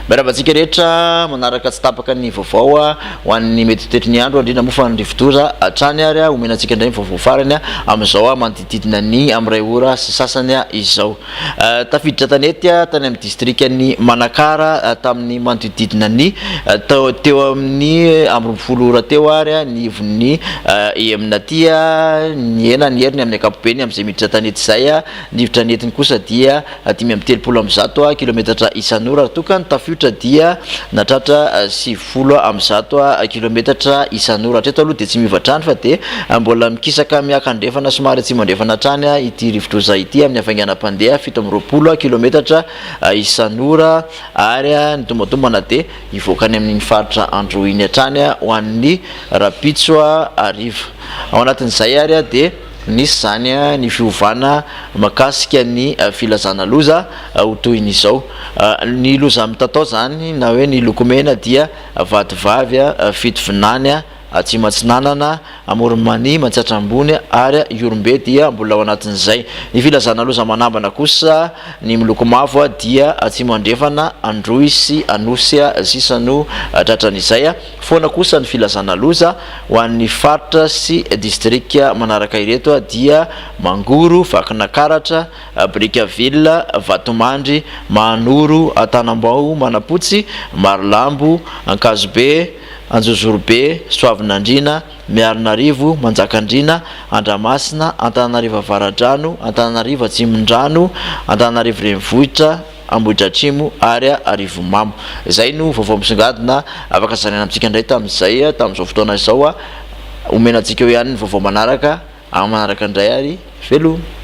Miarahaba antsika rehetra manaraka tsy tapaka ny vaovao ho an'ny mety ho toetry ny andro, indrindra moa fa ny rivodoza hatrany ary omena antsika indray ny vaovao farany amin'izao manodidididina ny amin'ny iray ora sy sasany izao. Tafiditra tanety tany amin'ny distrikan'i Manakara tamin'ny manodidididina ny teo amin'ny 12 ora teo ary ny ivon'ny EMNA ity. Nihena ny heriny amin'ny ankapobeny amin'izay miditra tanety izay. Ny hivitra nentiny kosa dia 135 kilometatra isan'ora raha toa ka ny tafiotra dia nahatratra 190 kilometatra isan'ora. Hatreto aloha dia tsy miova hatrany fa dia mbola mikisaka miakandrefana somary atsimo andrefana hatrany ity rivodoza ity amin'ny hafainganam-pandeha 27 kilometatra isan'ora ary ny tombantombana dia hivoaka any amin'iny faritra Androy iny hatrany ho an'ny rahampitso hariva. Ao anatin'izay ary dia Nisy izany ny fiovana mahakasika ny filazana loza ho toy ny izao. Ny loza mitatao izany na hoe ny loko mena dia Vatovavy, Fitovinany, Atsimo Atsinanana, Amoron'i Mania, Matsiatra Ambony ary Ihorombe dia mbola ao anatin'izay. Ny filazana loza manambana kosa ny miloko mavo dia Atsimo Andrefana, Androy sy Anosy sisa no tratran'izay. Foana kosa ny filazana loza ho an'ny faritra sy distrika manaraka ireto dia Mangoro, Vakinakaratra, Brickaville, Vatomandry, Mahanoro, Antanambao, Manampotsy, Marolambo, Ankazobe, Anjozorobe, Soavinandriana, Miarinarivo, Manjakandriana, Andramasina, Antananarivo Avaradrano, Antananarivo Atsimondrano, Antananarivo Renivohitra, Ambohidratrimo ary Arivonimamo. Izay no vaovao misongadina afaka zaraina amintsika indray tamin'izay tamin'izao fotoana izao. Omena antsika eo ihany ny vaovao manaraka amin'ny manaraka indray ary veloma.